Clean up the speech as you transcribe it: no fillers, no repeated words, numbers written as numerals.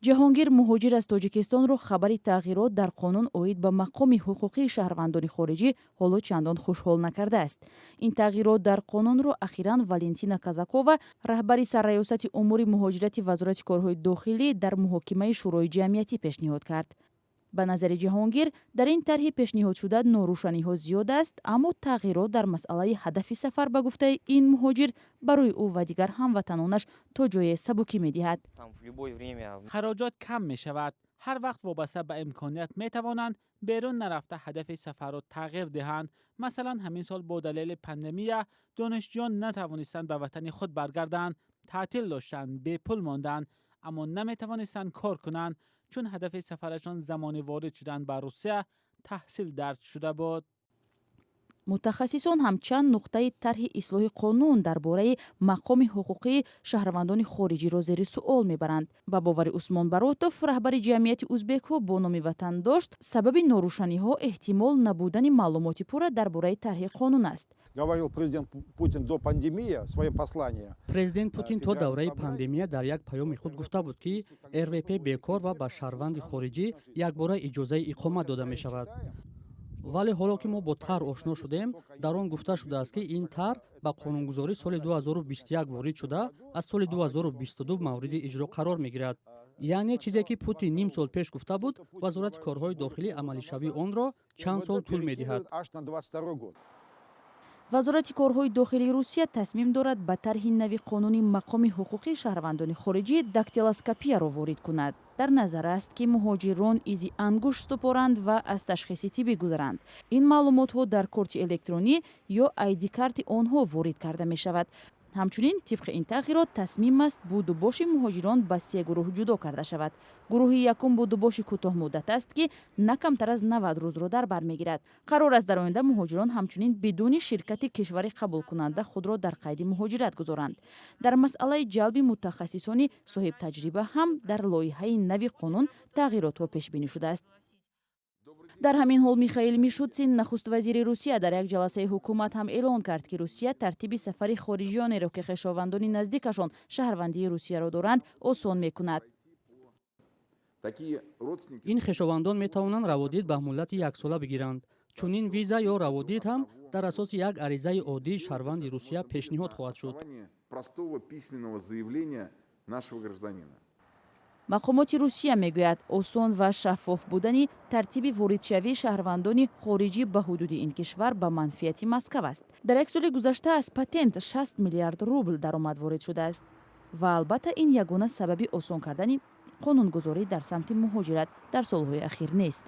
Ҷаҳонгир, муҳоҷир аз Тоҷикистонро хабари тағйирот дар қонун оид ба мақоми ҳуқуқии шаҳрвандони хориҷӣ ҳоло чандон хушҳол накардааст. Ин тағйирот дар қонунро ахиран Валентина Казакова, раҳбари Сарраёсати умури муҳоҷирати Вазорати корҳои дохилӣ, дар муҳокимаи Шӯрои ҷамъиятӣ пешниҳод кард. Ба назари Ҷаҳонгир, дар ин тарҳи пешниҳодшуда норӯшаниҳо зиёд аст, аммо тағйирот дар масъалаи ҳадафи сафар, ба гуфтаи ин муҳоҷир, барои ӯ ва дигар ҳамватанонаш то ҷое сабукӣ медиҳад. Хароҷот кам мешавад. Ҳар вақт вобаста ба имконият метавонанд берун нарафта ҳадафи сафарро тағйир диҳанд. Масалан, ҳамин сол бо далели пандемия донишҷӯён натавонистанд ба ватани худ баргарданд, таътил доштанд, бепул монданд, аммо наметавонистанд кор кунанд, чун ҳадафи сафарашон замони ворид шудан ба Русия таҳсил дарҷ шуда буд. Мутахассисон ҳам чанд нуқтаи тарҳи ислоҳи қонун дар бораи мақоми ҳуқуқии шаҳрвандони хориҷиро зери суол мебаранд. Ба бовари Усмон Баротов, раҳбари ҷамъияти узбекҳо бо номи Ватандошт, сабаби норӯшаниҳо эҳтимол набудани маълумоти пурра дар бораи тарҳи қонун аст. Говорил президент Путин до пандемии в своем послании. Президент Путин то давраи пандемия дар як паёми худ гуфта буд, ки РВП бекор ва ба шаҳрванди хориҷӣ якбора иҷозаи иқомат дода мешавад. Вале ҳоло ки мо бо тарҳ ошно шудем, дар он гуфта шудааст, ки ин тарҳ ба қонунгузорӣ соли 2021 ворид шуда, аз соли 2022 мавриди иҷро қарор мегирад. Яъне чизе ки Путин ним сол пеш гуфта буд, Вазорати корҳои дохилӣ амалишавии онро чанд сол тӯл медиҳад. Вазорати корҳои дохилии Русия тасмим дорад ба тарҳи нави қонуни мақоми ҳуқуқии шаҳрвандони хориҷӣ дактилоскопияро ворид кунад. Дар назар аст, ки муҳоҷирон изи ангушт супоранд ва аз ташхиси тиббӣ гузаранд. Ин маълумотҳо дар корти электронӣ ё айди-карти онҳо ворид карда мешавад. Ҳамчунин, тибқи ин тағйирот, тасмим аст, будубоши муҳоҷирон ба се гурӯҳ ҷудо карда шавад. Гурӯҳи якум будубоши кӯтоҳмуддат аст, ки на камтар аз 90 рӯзро дар бар мегирад. Қарор аст, дар оянда муҳоҷирон ҳамчунин бидуни ширкати кишвари қабулкунанда худро дар қайди муҳоҷират гузоранд. Дар масъалаи ҷалби мутахассисони соҳибтаҷриба ҳам дар лоиҳаи нави қонун тағйиротҳо пешбинӣ шудааст. Дар ҳамин ҳол, Михаил Мишустин, нахуствазири Русия, дар як ҷаласаи ҳукумат ҳам эълон кард, ки Русия тартиби сафари хориҷиёнеро, ки хешовандони наздикашон шаҳрвандии Русияро доранд, осон мекунад. Ин хешовандон метавонанд раводид ба муҳлати яксола бигиранд. Чунин виза ё раводид ҳам дар асоси як аризаи оддии шаҳрванди Русия пешниҳод хоҳад шуд. Простого письменного заявления нашего гражданина. Мақомоти Русия мегӯяд, осон ва шаффоф будани тартиби воридшавии шаҳрвандони хориҷӣ ба ҳудуди ин кишвар ба манфиати Москав аст. Дар як соли гузашта аз патент 60 миллиард рубл даромад ворид шудааст. Ва албатта, ин ягона сабаби осон кардани қонунгузорӣ дар самти муҳоҷират дар солҳои ахир нест.